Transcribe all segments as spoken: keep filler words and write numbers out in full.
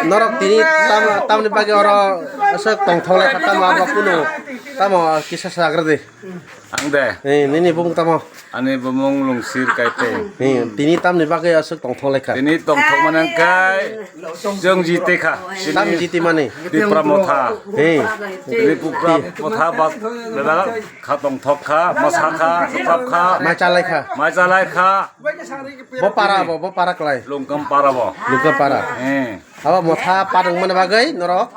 Norok tini tam, tamni bagwi oro aswk tongthok lai kha, tamo abo kunu, tamo kisa sagra de. Ang de. Eh, nini bumung tamo? Ani bumung Lungsir Kaite. Eh, tini tamni bagwi aswk tongthok lai kha? Tini tongthok mani kai chwng jiti kha. Tam jiti mani? Tipra Motha. Eh. Tini Tipra Motha bak bebak kha, tongthok kha, masa kha, swkap kha. Mai chalai kha. Mai chalai kha. Bo para bo, bo para klai. Lungkam para bo. Lungkam para. Eh. Abo Motha padung mani bagwi norok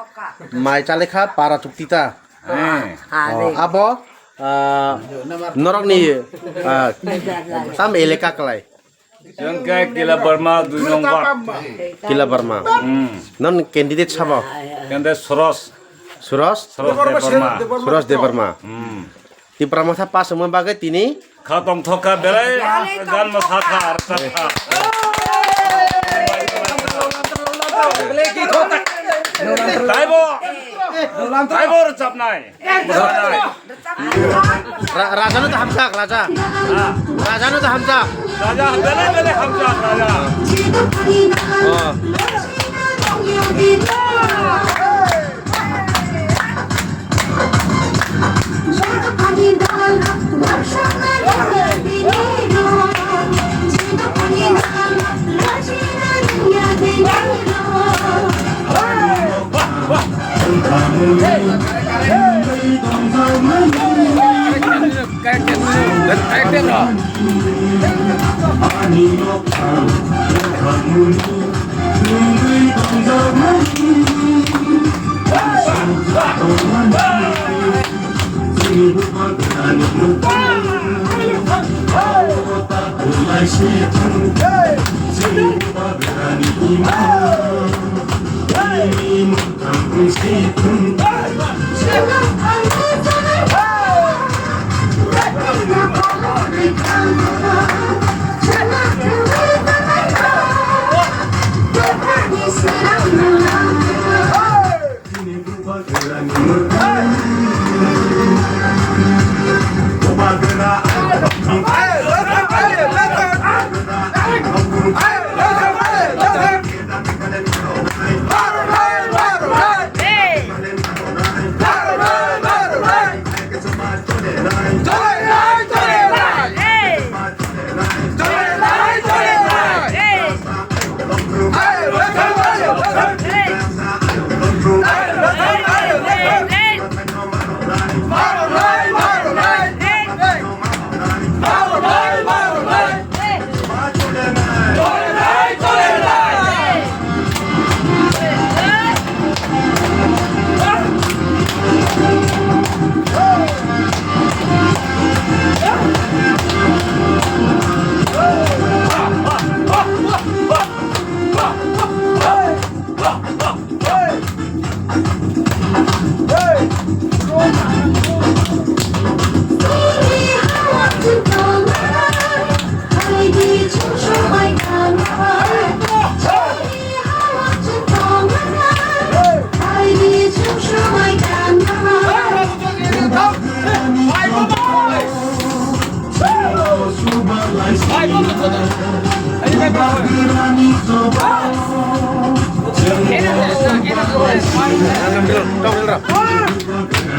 mai chalai kha, para chukti ta. Eh. Oh, abo, ah, norokni, ah, tam eleka klai? Yang ke Kila Barma dui nong ward. Kila Barma. Hmm. Non candidate sabo? Candidate Suros. Suros? Suros Debbarma. Suros Debbarma. Hmm. Tipra Motha pass wngma bagwi tini kha tongthok kha, belai gan ma sa kha, ar sa kha. Taibo, taibo rwchapnai. Ra-, Raja no to hamjak, Raja. Ha. Raja no to hamjak. Raja, belai, belai hamjak, Raja. Oh.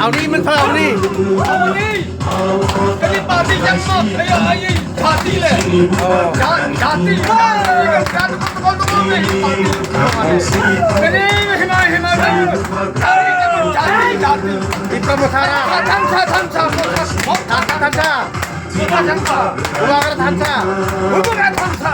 Auni mantha auni. Kani party jangma, ayo, ayo, jati le. Ja-, jati. Kani hima, hima, jati, jati. Tipra Motha. Thamsa, thamsa, thamsa. Bubagra thansa. Bubagra thansa.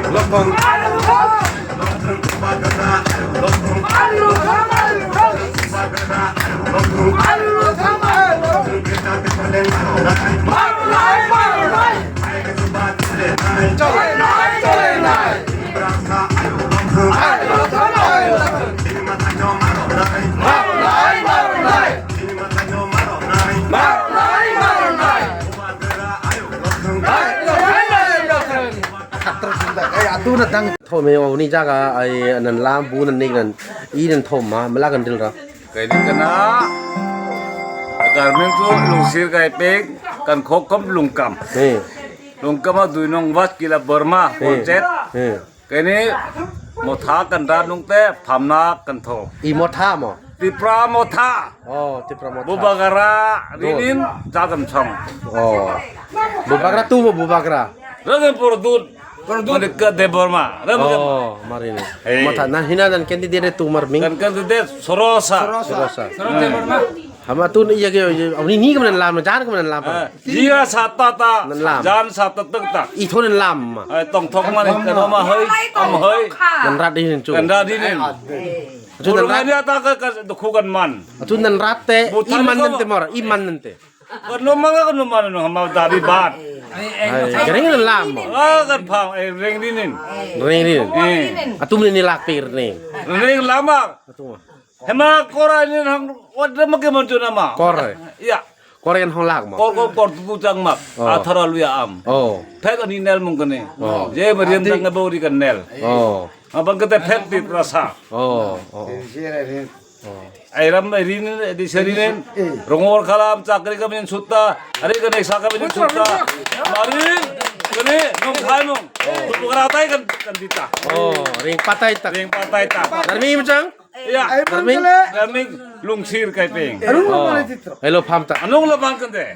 Lokong. Thome o ni jaga ai nan lam bu nan nik nan i nan thom ma mela kan dil ra. Kaini kana garmen ko lungsir kai pek kan khokom lungkam. He. Lungkam a dui nong wat kila Burma He. Konjet. He. Kaini Motha kan da nung te phamna kan tho. I Motha mo. Tipra Motha. Oh, Tipra Motha. Bubagra rinin jagam song. Oh. Bubagra tu mo Bubagra. Ragam purdut. Manikka Debbarma. Ragam. Oh, marini. Hey. Motha na hina dan candidate tu mar ming. Kan candidate Sorosa. Sorosa. Sorosa. Hama tu iya ke ini ni kemen lam, jan kemen lam. Jia sata ta. Nan lam. Jan sata tek ta. I thon lam ma. Ai tong thok mani kan ma hoi, am hoi. Nan rat di hin chu. Kan da di nin. Achu nan rat. Burungani ata ka, ka dukhu kan man. Achu nan rat te, Buthani iman ko nante mor, iman nante. Kan no manga kan no mano no hama dabi bat. Ai, gereng nan lam mo. Ah, kan phang, eh, reng rinin. Reng rin. Eh. Atum ni lak pir ni. Reng lama. Atum. Hema kora ni hang, wadra ma ke mon chuna ma. Kor. Ya. Kor en hong lak mo. Kor ko kor tu chang mak. Oh. Athara luya am. Oh. Phek ani nel mung kane. Oh. Je mariam dang bori kan nel. Oh. Abang kata phek di rasa. Oh. Oh. Airam rin di serinen. Rongor kalam chakri kami sutta. Ari kane saka kami sutta. Mari kane nong khai nong. Bukan atai kan kan dita. Oh, ring patai tak. Ring patai tak. Darmi imchang? Iya. Darmi? Darmi lungsir kai peng. Oh. Hello, phamta. Anong lo bang kande.